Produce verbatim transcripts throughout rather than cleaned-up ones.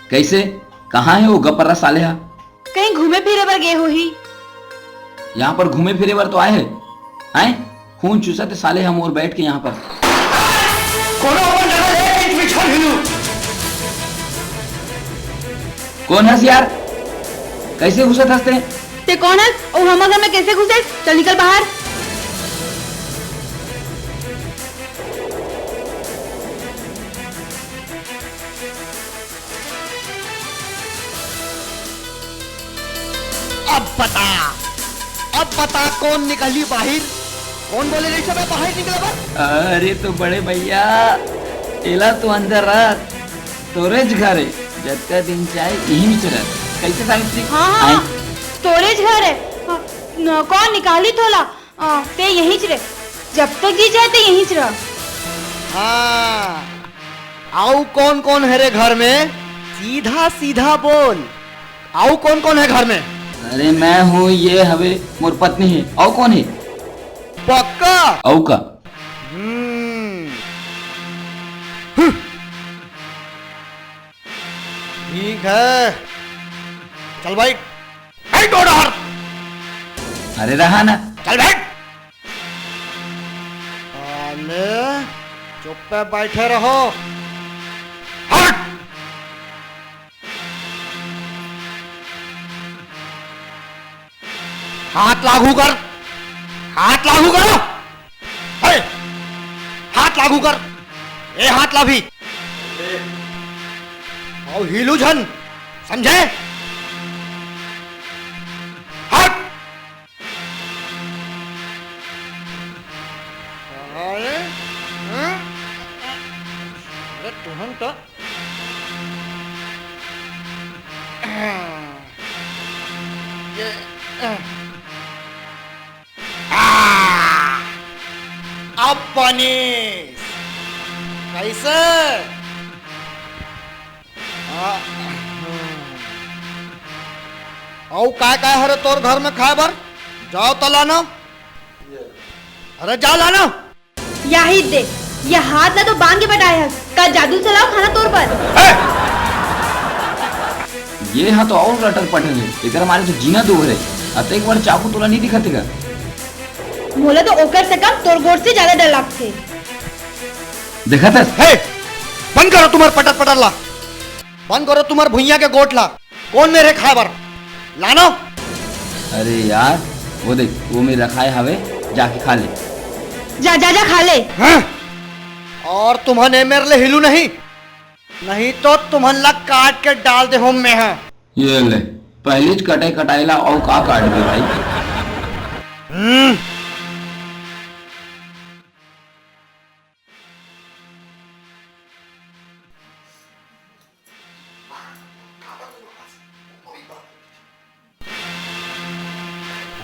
कैसे? कहाँ है वो गपरा साले हा? कहीं घूमे फिरे बर गे होही। यहाँ पर घूमे फिरे बर तो आए है, आए? खून चूसत हे साले हा मोर बैठ के यहाँ पर। कोनो अपन जगह ले, बीच में छल हिलू। कौन हस यार? कैसे घुसत हस ते? ते कौन हस? अउ हमर घर में कैसे घुसे? चल निकल बाहर। अब बता, अब बता, कौन निकली बाहिर? कौन बोले रहिस बे बाहिर निकले बर? अरे तो बड़े भैया, एला तो अंदर रख, तोरेच घर है, जतका दिन चाहे यहीं च रह। कैसे सावित्री? हाँ, हाँ, आए? हाँ, तोरेच घर है। हाँ, न, कौन निकाली तोला? हाँ, ते यहीं च रह, जब तक जी चाहे ते यहीं च रह। हाँ, आउ कौन कौन है रे घर में? सीधा सीधा बोल, आउ कौन कौन है घर में? अरे मैं हूँ, ये हवे मोर पत्नी है, आउ कौन है? पक्का? आउ का? हम्म। हम्म। ठीक है, चल बैठ, बैठ ओ डहर। अरे रहा ना। चल बैठ। अरे, चुप्पे बैठे रहो। हट! हाथ लागू कर, हाथ लागू कर। ए, हाथ लागू कर, ए हाथ ला भी। अउ हिलू झन, समझे? हट! अरे, हाँ? अरे तुहन तो ये, आ, अब बनिस। कैसे? आ, हम्म। अउ काय काय हरे तोर घर में खाए बर? जाओ त लाना। अरे जा लाना। याही दे, ये हाथ ला तो बांध के बटाए हस। का जादू चलाओ खाना तोर पर? ए! ये हा तो और रटर पटर है, एकरा मारे तो जीना दूभर है। अतेक बड़ चाकू तोला नहीं दिखत का? मोला तो ओकर से कम तोर गोड़ से ज्यादा डर लगथे। देखत हस? हे! बंद करो तुम्हार पटर पटर ला। बंद करो तुम्हार भुइयां के गोठ ला। कौन मेरे खाए बर? लानो। अरे यार, वो देख, वो मेर रखाए हवे, जाके खा ले। जा, जा, जा, खा ले। हाँ? और तुम्हन ए मेर ले हिलू नहीं, नहीं तो तुम्हन ला काट के डाल दे हों मैं हा। ये ले, पहली च कटे कटाई ला अउ का काट दे भाई। हम्म।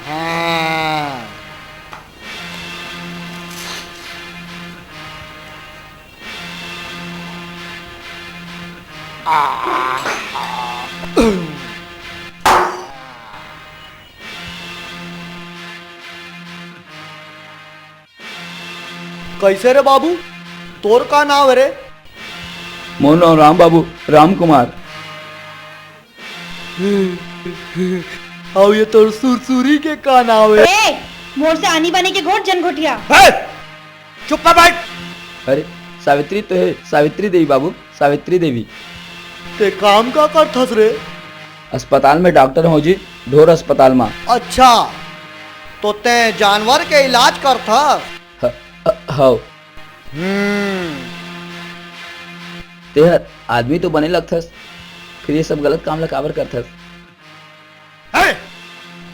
हाँ। आ। कैसे रे बाबू, तोर का नाव है रे? मोर नाव राम बाबू, राम कुमार। अउ ये तोर सुरसुरी के का नाव है? ए, मोर से आनी बानी के घोट जन घोटिया। ए, चुप कर बैठ। अरे, सावित्री तो है, सावित्री देवी बाबू, सावित्री देवी। ते काम का करथस रे? अस्पताल में डॉक्टर हूँ जी, ढोर अस्पताल में। अच्छा, तो ते जानवर के इलाज करथस? ह-, ह-, हव। हम्म। तेहर आदमी तो बने लगथस, फिर ये सब गलत काम ला काबर करथस? हे,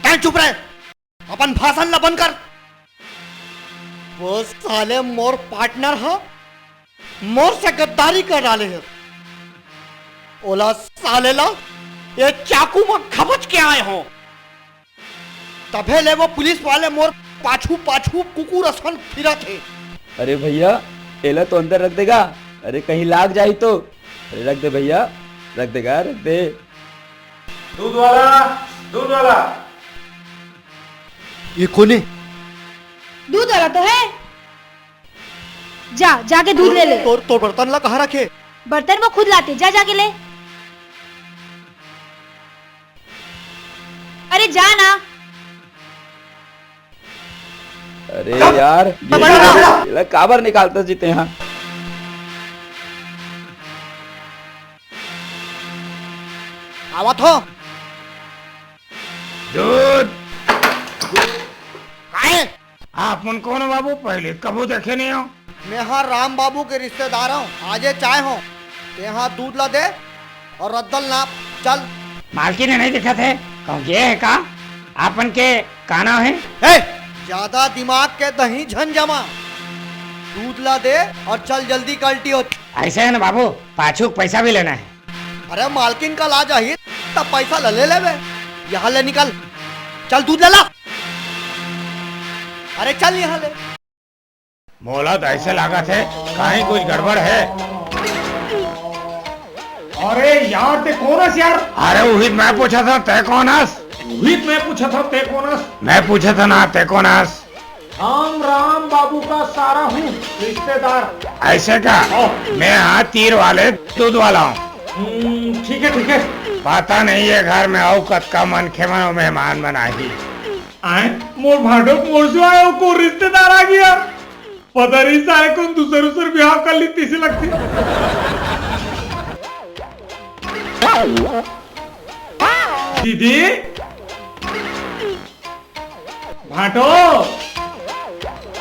तैं चुप रह, अपन भाषण ला बंद कर। वो साले मोर पार्टनर ह, मोर से गद्दारी कर डाले हे। ओला साले ला ये चाकू म खबच के आए हों। तभे ले वो पुलिस वाले मोर पाछू पाछू कुकुर असन फिरत हे। अरे भैया, एला तो अंदर रख देगा। अरे कहीं लाग जाही तो। अरे रख दे भैया, रख देगा, रख दे। दूध वाला, दूध वाला। ये कोन हे? दूध वाला तो है। जा, जाके दूध ले ले। तोर, तोर बर्तन ला कहाँ रखे? बर्तन वो खुद लाते, जा जाके ले। जा ना। अरे यार, ये बड़ा ना। एला काबर निकालत जीते यहाँ? आवत हो। दूध। काय? आप मन कौन हो बाबू? पहले कभू देखे नहीं हो। मैं हा राम बाबू के रिश्तेदार हूँ, आजे चाय हो। तेहा दूध ला दे और रद्दल नाप, चल। मालकिन नहीं दिखत हे, कहूँ गे हे का? आपन के का नाम हे? ए, ज्यादा दिमाग के दही झन जमा। दूध ला दे और चल जल्दी, कल्टी हो। ऐसे है ना बाबू, पाछू के पैसा भी लेना है। अरे मालकिन का ला जाही, तब पैसा ला ले लेवे। यहाँ ले निकल, चल दूध ले ला। अरे चल यहाँ ले। मोला तो ऐसे लागत हे, कहीं कुछ गड़बड़ हे। अरे यार, ते कौन हस यार? अरे उही मैं पूछत हंव, ते कौन हस? उही मैं पूछत हंव, ते कौन हस? मैं पूछत हंव ना, ते कौन हस? हम राम बाबू का सारा हूँ रिश्तेदार। ऐसे का? हाँ। मैं हा तीर वाले दूध वाला हूँ। हम्म, ठीक है, ठीक है। पता नहीं ये घर में अउ कतका मनखे मन अउ मेहमान मन आही। आए, मोर भांटो के मोर से आए, ओ को रिश्तेदार आ गया। पता नहीं साले कौन दूसर उसूर बिहाव कर ली, तीसे लगती। दीदी, भांटो,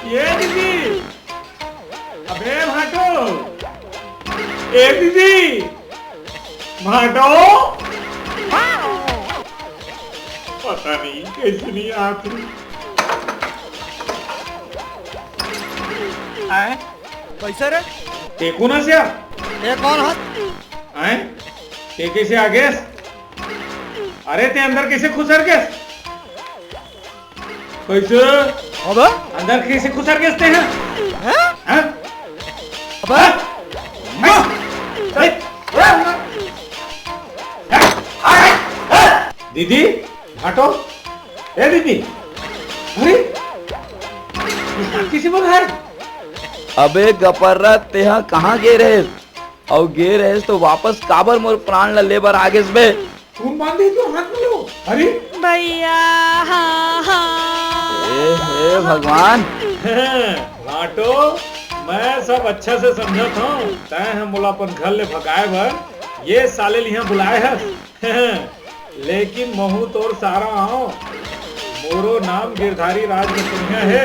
ये दीदी, अबे भांटो, ए दीदी, भांटो। पता नहीं कैसे नहीं आती। आए? कैसे रे? ते कोन हस? ते कोन हस? आए? ते कैसे आ गेस? अरे ते अंदर कैसे खुसर गेस? कैसे? अबे? अंदर कैसे खुसर गेस ते हैं? हैं? हैं? अबे? हैं? दीदी, भांटो, ए दीदी, अरे, ये किसी बंद है? अबे गपर्रा, तेहा कहाँ गे रहेस? अउ गे रहेस तो वापस काबर मोर प्राण ला ले बर आ गेस बे? कौन बांधे तो हाथ में लो? अरे भैया, हाँ, हाँ। ए हे भगवान। भांटो, मैं सब अच्छा से समझत हूँ। तैं ह मोला अपन घर ले भगाए बर ये साले ल इहाँ बुलाए हस। लेकिन महू तोर सारा आंव। मोरो नाम गिरधारी राज मसीहा हे।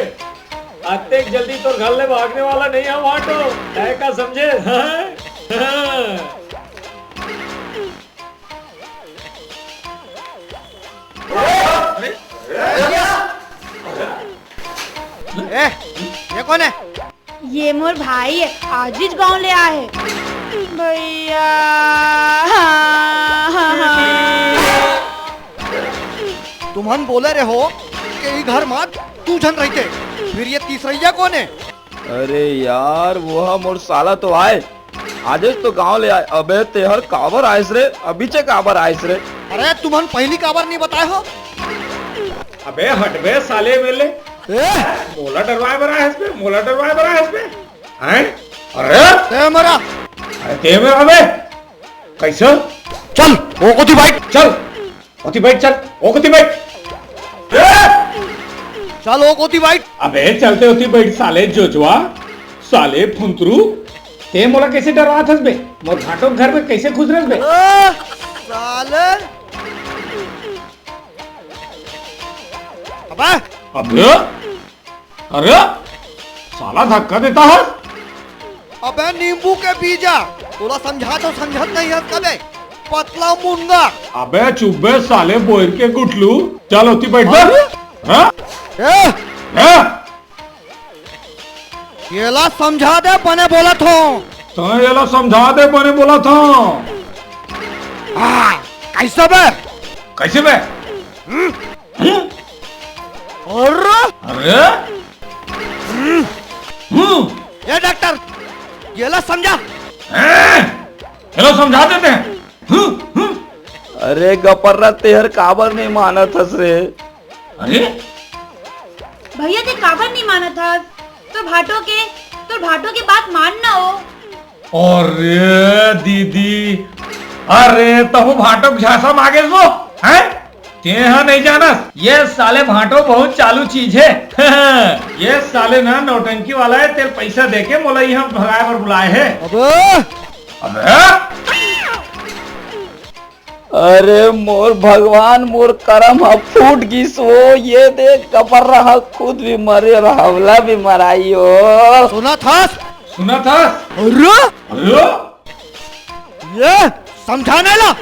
अतेक जल्दी तोर घर ले भागने वाला नहीं हंव भांटो। तैं का समझे? हाँ? हाँ। ए, ये कोन हे? ये मोर भाई हे, आजिच गांव ले आए हे। भैया, हाँ, हाँ, हाँ। तुमन बोले रहे हो कि ई घर मा दू झन रहिथे, फिर ये तीसरइया कोन हे? अरे यार, वो हा मोर साला तो आए, आजेच तो गांव ले आए। अबे तेहर काबर आइस रे? अभीचे काबर आइस रे? अरे तुमन पहिली काबर नहीं बताए हो? अबे हट बे साले मेले। ए! मोला डरवाए बर आए हस बे, मोला डरवाए बर आए हस बे। हैं? अरे! ते मरा। अरे ते मरा बे। कैसे? चल, ओ कोती बैठ। चल। ओती बैठ चल, ओ कोती बैठ। ए! चल ओ कोती बैठ। अबे चलते ओती बैठ साले जोजवा, साले फुंतरू। ते मोला कैसे डरात हस बे? मोर भांटो के घर में कैसे घुसरस बे? ए, साले। अबे। अबे? अरे, साला धक्का देता है। अबे नींबू के बीजा, तोला समझा तो समझत नहीं है कबे, पतला मुंगा। अबे चुप बे साले बोर के गुठलू, चल ओती बैठ बे। अरे? हाँ? ए! ए! येला समझा दे बने बोलत हो। तो येला समझा दे बने बोलत हो। हाँ, कैसे बे? कैसे बे? हम्म? हम्म? अरे? अरे? हम्म। हम्म। ए डॉक्टर, येला समझा। हैं? येला समझा देते हैं। हम्म, हम्म। अरे गपर्रा, तेहर काबर नहीं मानत हस रे? अरे? भैया, ते काबर नहीं मानत हस? तोर भांटो के, तोर भांटो के बात मान ना ओ। अरे दीदी, अरे तहूं भांटो के झांसा मा आगेस वो, हैं? ये हा नहीं जानस, ये साले भांटो बहुत चालू चीज हे। ये साले ना नौटंकी वाला हे, तेल पैसा देके मोला यहाँ भगाए बर बुलाए हे। अबे! अबे! अरे मोर भगवान, मोर करम ह फूट गिस वो। ये देख, कपर रहा, खुद भी मरे और हमला भी मराई हो। सुनत हस? सुनत हस? अरे! अरे! ये समझाने ला।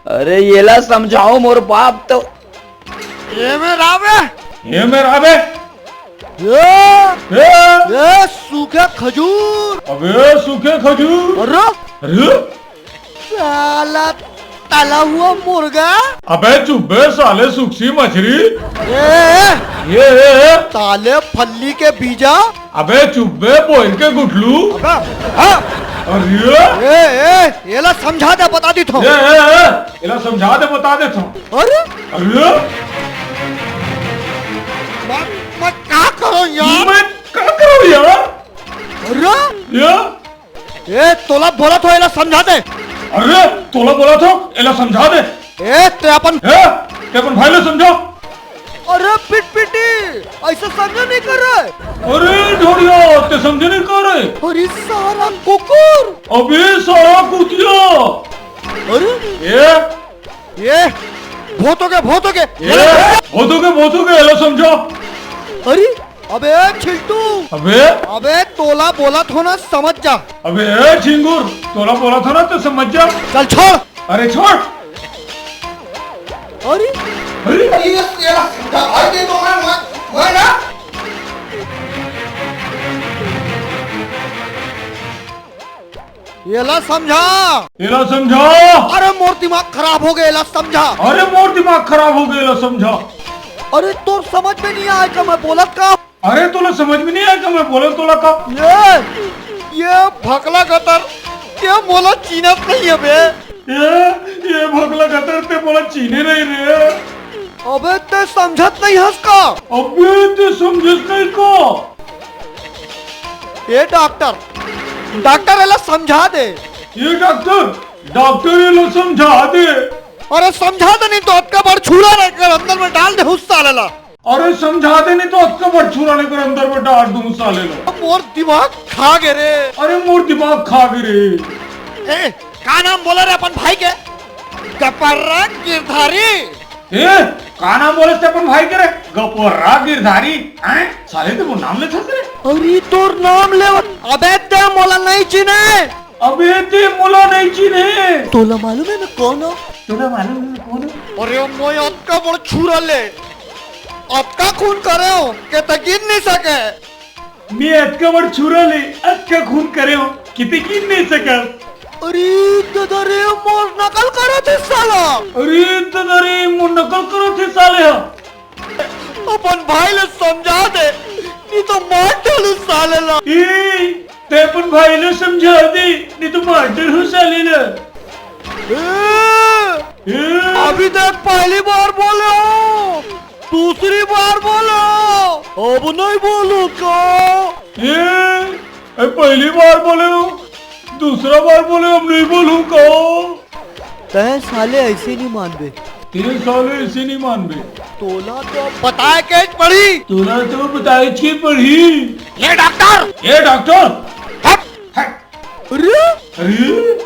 अरे, येला समझाओ मोर बाप तो। ये में रावे। ये में रावे। ये, ये। ये सूखे खजूर। अबे सूखे खजूर। अरे, अरे। साला तला हुआ मुर्गा। अबे चुप बे साले सुखसी मछरी। ए, ये, ये। साले फल्ली के बीजा। अबे चुप बे बोइर के गुठलू। अबे, हाँ। अरे। ए, ए, एला समझा दे, बता दी थो। ए, ए, ए, एला समझा दे, बता दे थो। अरे। अरे। मैं, मैं का करूं यार? मैं का करूं यार? अरे। ये? ए, तोला बोलत हो, एला समझा दे। अरे, तोला बोलत हो, एला समझा दे। ए, ते अपन ए, ते अपन भाई ले समझा। अरे, पिटपिटी, ऐसे समझे नहीं कर रहे। अरे, ढोड़िया, ते समझे नहीं कर रहे। अरे, सारा कुकुर। अबे, सारा कुतिया। अरे, ए, ये भूतों के, भूतों के। ए, भूतों के, भूतों के, एला समझा। अरे, अबे छिल्टू। अबे। अबे तोला बोलत हो ना, समझ जा। अबे ए झिंगुर, तोला बोलत हो ना तो समझ जा। चल छोड़। अरे छोड़। अरे। अरे। ये, ये, ये, भाई दे दो, मैं, मैं, मैं ना। एला समझा। एला समझा। अरे मोर दिमाग खराब हो गया, एला समझा। अरे मोर दिमाग खराब हो गया, एला समझा। अरे तोर समझ में नहीं आए का मैं बोलत का? अरे तोला समझ में नहीं आए का मैं बोलत तोला का? ये, ये भकला गतर, ये मोला चीनत नहीं है बे। ये, ये भकला गतर ते मोला चीने नहीं रे। अबे ते समझत नहीं हस का? अबे ते समझत नहीं का? ए डॉक्टर, डॉक्टर एला समझा दे। ए डॉक्टर, डॉक्टर एला समझा दे। अरे समझा दे, नहीं तो अतका बड़ छुरा लेकर अंदर में डाल दे उस साले ला। अरे समझा दे, नहीं तो अतका बड़ छुरा लेकर अंदर में डाल दूं उस साले ला। मोर दिमाग खा गे रे। अरे मोर दिमाग खा गे रे। ए, का नाम बोला रे अपन भाई के? गपरा गिरधारी। ए, का नाम बोले ते अपन भाई के रे? गपोरा गिरधारी, हैं? साले ते मोर नाम लेथस रे। अरे तोर नाम ले। अबे ते मोला नहीं चिन्हे। अबे ते मोला नहीं चिन्हे। तोला मालूम है मैं कौन हूँ? तोला मालूम है मैं कौन हूँ? अरे मैं अतका बड़ छुरा ले, अतका खून करे हो के ते गिन नहीं सके। मैं अतका बड़ छुरा ले, अतका खून करे हो, किते गिन नहीं सकस। अरे ददा रे, मोर नकल करत हे साला। अरे ददा रे, मोर नकल करत हे साले ह। अपन भाई ले समझा दे, नहीं तो मार डालू साले ला। ए, ते अपन भाई ले समझा दे, नहीं तो मार डालू साले ला। ए, ए। अभी तक पहली बार बोले हो, दूसरी बार बोलो, अब नहीं बोलूं का? ए, ए, पहली बार बोले हो, दूसरा बार बोले, अब नहीं बोलूं का? तै साले ऐसे नहीं मानबे। तेरे साले ऐसे नहीं मानबे। तोला तो बताए के पड़ी। तोला तो बताए के पड़ी। ये डॉक्टर। ये डॉक्टर। हट। हट। अरे? अरे?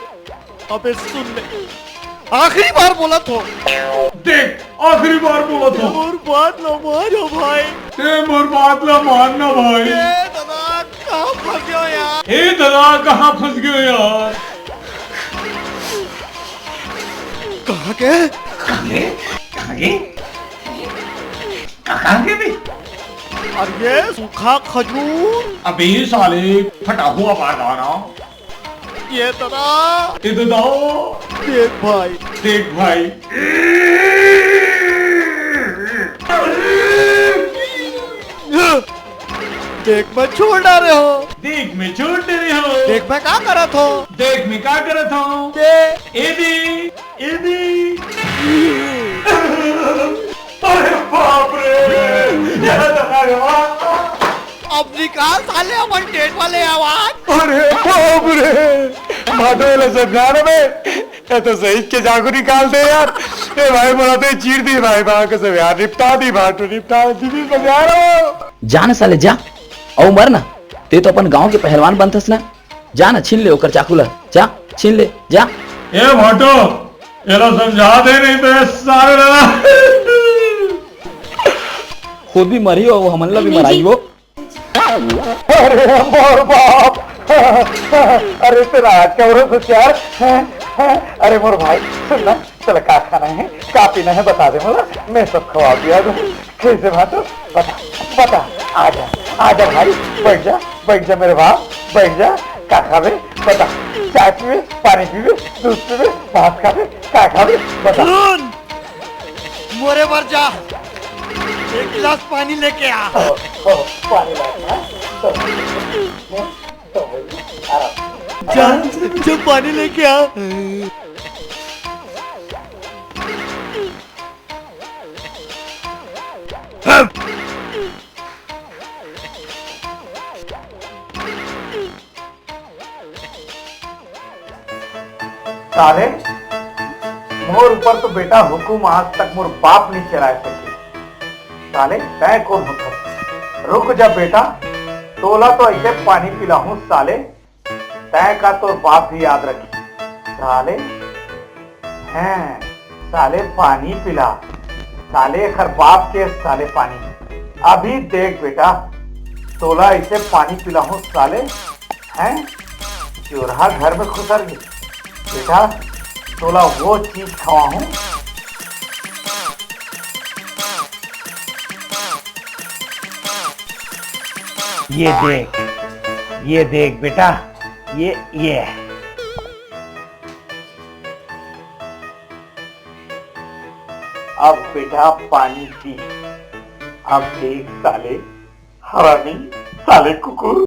अबे सुन ले, आखिरी बार बोलत हो। देख, आखिरी बार बोलत हो। मोर बात ला मान ना भाई। ते मोर बात ला मान ना भाई। ए दादा, कहाँ फंस गयो यार? ए दादा, कहाँ फंस गयो यार? कहाँ के? कहाँ के? कहाँ के? कहाँ के भी? अरे सूखा खजूर। अबे साले, फटा हुआ बारदाना। ये दादा। ये दादा। देख भाई। देख भाई। देख मैं छोड़ डारे हो। देख मैं छोड़ डारे हो। देख मैं का करत हो। देख मैं का करत हो। दे। ए दे। ए दे। अरे बाप रे। ये दादा। अब निकाल साले अपन टेट वाले आवाज। अरे बाप रे, माधव ले सब जा रहे बे। ये तो सही के जागो निकाल दे यार। ए भाई, मोला तो चीर दी भाई, भाग से यार, निपटा दी भाटो, निपटा दी, दीदी, समझा रहा हूँ। जा ना साले, जा, अउ मर ना। ते तो अपन गांव के पहलवान बनथस ना। जा ना, छीन ले ओकर चाकू ला, जा, छीन ले, जा। ए भाटो, एला समझा दे, नहीं तो ये सारे ला। खुद भी मरही अउ हमन ला भी नहीं मराही जी। वो। अरे मोर बाप, अरे तेरा आज का उरस यार। अरे मोर भाई, सुन ना, चल का खाना है, का पीना है, बता दे मोला, मैं सब खवा पिया दूँ। कैसे भाटो? बता, बता, आजा, आजा भाई, बैठ जा, बैठ जा मेरे बाप, बैठ जा। का खाबे? बता, चाय पीबे, पानी पीबे, दूध पीबे, भात खाबे, का खाबे? बता। सुन, मोरे बर जा, एक गिलास पानी लेके आ। ओ, ओ, पानी ला, हाँ? तो, तो, तो, आराम। जा, जा पानी लेके आ। साले, मोर ऊपर तो बेटा हुकुम आज तक मोर बाप नहीं चलाए सके। साले, तैं कौन होथस? रुक जा बेटा, तोला तो ऐसे पानी पिलाहूं साले, तैं का तोर बाप भी याद रखी। साले, हैं, साले पानी पिला, साले एखर बाप के साले पानी। अभी देख बेटा, तोला ऐसे पानी पिलाहूं साले, हैं? चूरहा घर में खुसर गे। बेटा, तोला वो चीज खवाहूं। ये देख, ये देख बेटा, ये, ये। अब बेटा पानी पी। अब देख साले हरामी, साले कुकुर।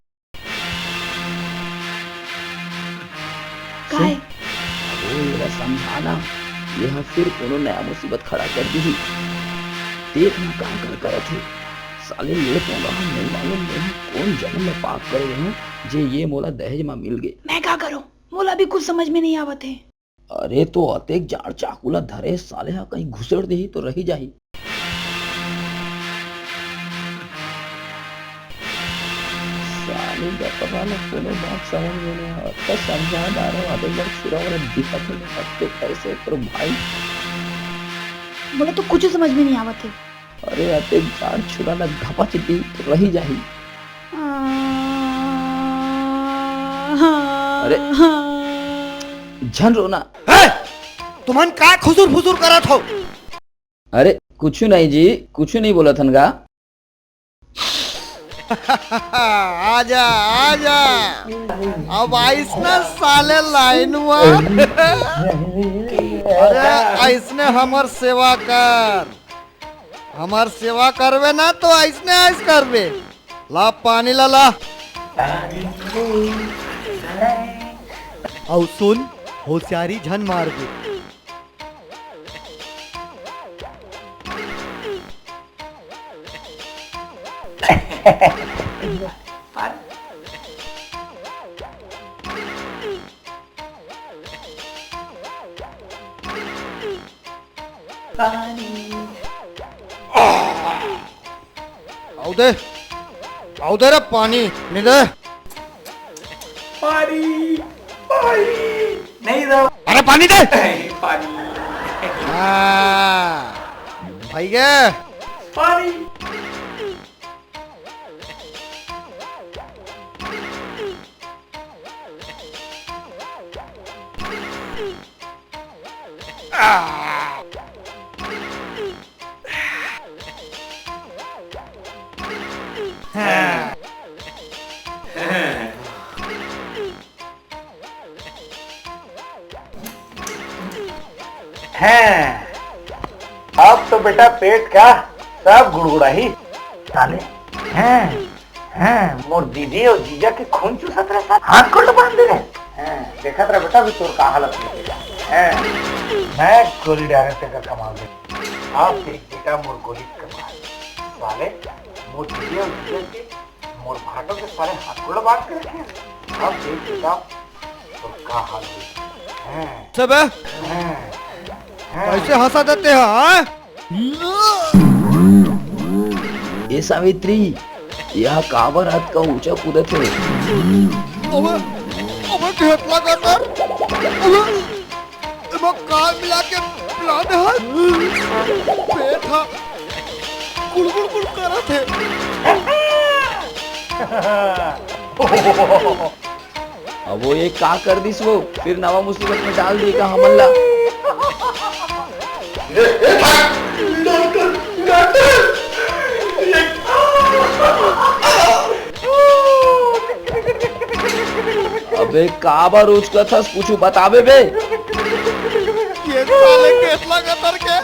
काय? अबो एला समझा ना, ये ह फिर कोनो नया मुसीबत खड़ा कर दिही। देख ना का कर करत हे। साले ये तो वह नहीं मालूम मैं ह कोन जन्म में पाप करे हूँ जे ये मोला दहेज में मिल गए। मैं का करूँ? मोला भी कुछ समझ में नहीं आवत हे। अरे तो अतेक जाड़ चाकू ला धरे साले हा कहीं घुसेड़ देही तो रही जाही। साले गपरा ला कोनो बात समझ में नहीं आवत, का समझा डारो, अतेक बड़ छुरा वाला दिखत हे, अतेक कैसे करो भाई? मोला तो कुछ समझ में नहीं आवत हे। अरे अतेक जाड़ छुरा ला घपच देही तो रही जाही। अरे, झन रोना। हे! तुमन का खुसुर फुसुर करत हो? अरे, कुछु नहीं जी, कुछु नहीं बोलत हन गा। आजा, आजा। अब आइस ना साले लाइन में। अरे, अइसने हमर सेवा कर। हमर सेवा करबे ना तो अइसने आइस करबे। ला पानी ला, ला। अउ सुन, होशियारी झन मारबे। पानी। आउ दे, आउ दे रे पानी, नहीं दे। पानी, पानी, नहीं दे। अरे पानी दे। पानी। हाँ, भैया। पानी। हैं, अब तो बेटा पेट का सब गुड़गुड़ाही। साले, हैं, हैं, मोर दीदी अउ जीजा के खून चूसत रहे साले। हाथ गोड़ बांध दे रहे। हैं, देखत रहे बेटा, अभी तोर का हालत होही। हैं, मैं गोली डारे तेकर कमाल दे। अब देख बेटा मोर गोली के कमाल। साले, मोर दीदी अउ जीजा के मोर भाटो के सारे हाथ गोड़ बांध के रखे हैं। अब देख बेटा, तोर का हाल होही। हैं। सब है? हैं। कैसे हंसा देते हैं, हाँ? ए सावित्री, यह काबर अतका ऊंचा कूदत हे? अबे, अबे घेतला गतर। अबे, एमा का मिला के पिला दे हस? पेट हा गुड़गुड़ गुड़ करत हे। अब वो ये का कर दिस वो, फिर नवा मुसीबत में डाल दिए का हमन ला। ए, ए, भाग! Doctor, doctor! ये अबे काबर उचकत हस, कुछु बताबे बे? ये साले घेतला गतर के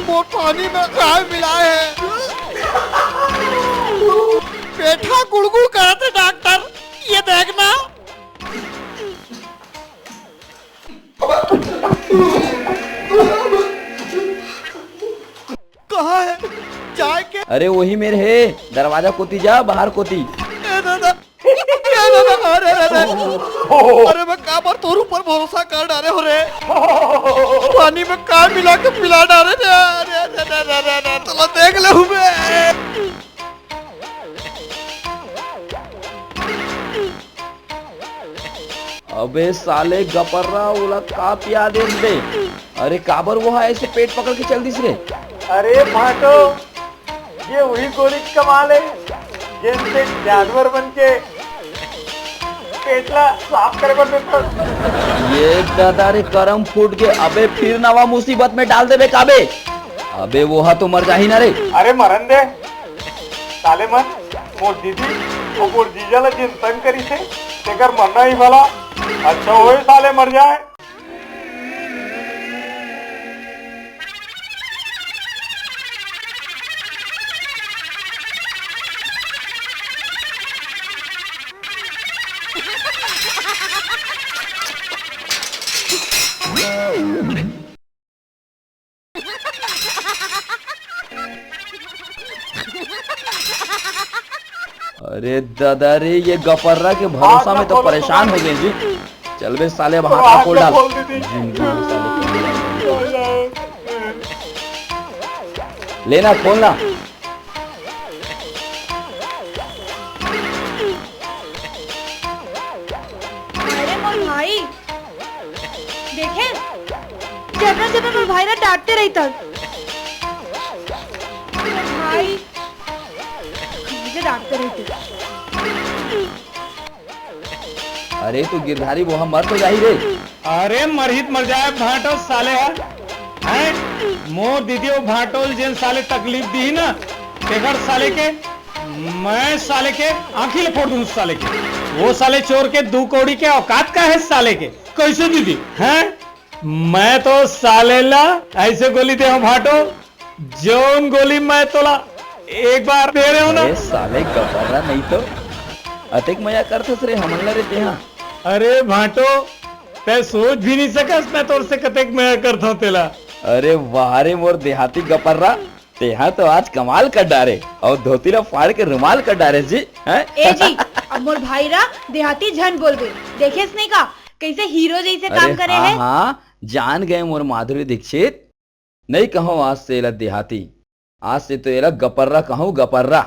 मोर पानी में काय मिलाए हे? पेट हा गुड़गुड़ करत हे डॉक्टर, ये देखना। कहाँ हे? जाए के? अरे वही मेर हे, दरवाजा कोती जा, बाहर कोती। ए दादा, ए दादा, अरे, अरे, अरे। अरे मैं काबर तोर ऊपर भरोसा कर डारे हों रे। पानी में का मिला के पिला डारे रे। अरे, अरे, अरे, अरे, अरे, चलो देख ले हूँ मैं। अबे साले गपर्रा, ओला का पिया देस बे? अरे काबर वो हा ऐसे पेट पकड़ के चल दिस रे? अरे भाटो, ये वही गोली के कमाल हे, जेन से जानवर बन के पेट ला साफ करे बर देथस। ये दादा रे, करम फूट गे। अबे फिर नवा मुसीबत में डाल देबे का बे? अबे वो हा तो मर जाही ना रे। अरे मरन दे, साले मन, मोर दीदी अउ मोर जीजा ला जेन तंग करिस हे, तेकर मरना ही भला। अच्छा होय साले मर जाए। अरे दादा रे, ये गपर्रा के भरोसा में तो परेशान हो गए जी। चल बे साले, अब हाथ खोल डाल। जिंदगी में साले। लेना, खोलना। अरे मोर भाई, देखे, जबरन जबरन मोर भाई ला डांटते रहिथस। मोर भाई, मुझे डांटते रहिथस। अरे तू गिरधारी, वो हा मर तो जाही रे। अरे मरही त मर जाए भांटो साले हा। हैं? मोर दीदी वो भांटो ल जेन साले तकलीफ दिही ना, तेकर साले के मैं साले के आंखी ले फोड़ दूं साले के। वो साले चोर के दू कौड़ी के औकात का हे साले के? कैसे दीदी? हैं? मैं तो साले ला ऐसे गोली दे हूं भांटो, जौन गोली मैं तोला एक बार दे रहे हूं ना। अरे साले गपरा नहीं तो अतेक मया करथस रे हमन ला रे तेहा। अरे भांटो, तै सोच भी नहीं सकस मैं तोर से कतेक मया करथंव तेला। अरे वाह रे मोर देहाती गपरा, तेहा तो आज कमाल कर डारे अउ धोती ला फाड़ के रुमाल कर डारे जी, हैं? ए जी, अब मोर भाई ला देहाती झन बोलबे, देखेस नहीं का कैसे हीरो जैसे काम करे हाँ, हे? हाँ, जान गए मोर माधुरी दीक्षित। नहीं कहूं आज से एला देहाती, आज से तो एला गपर्रा कहूं, गपर्रा।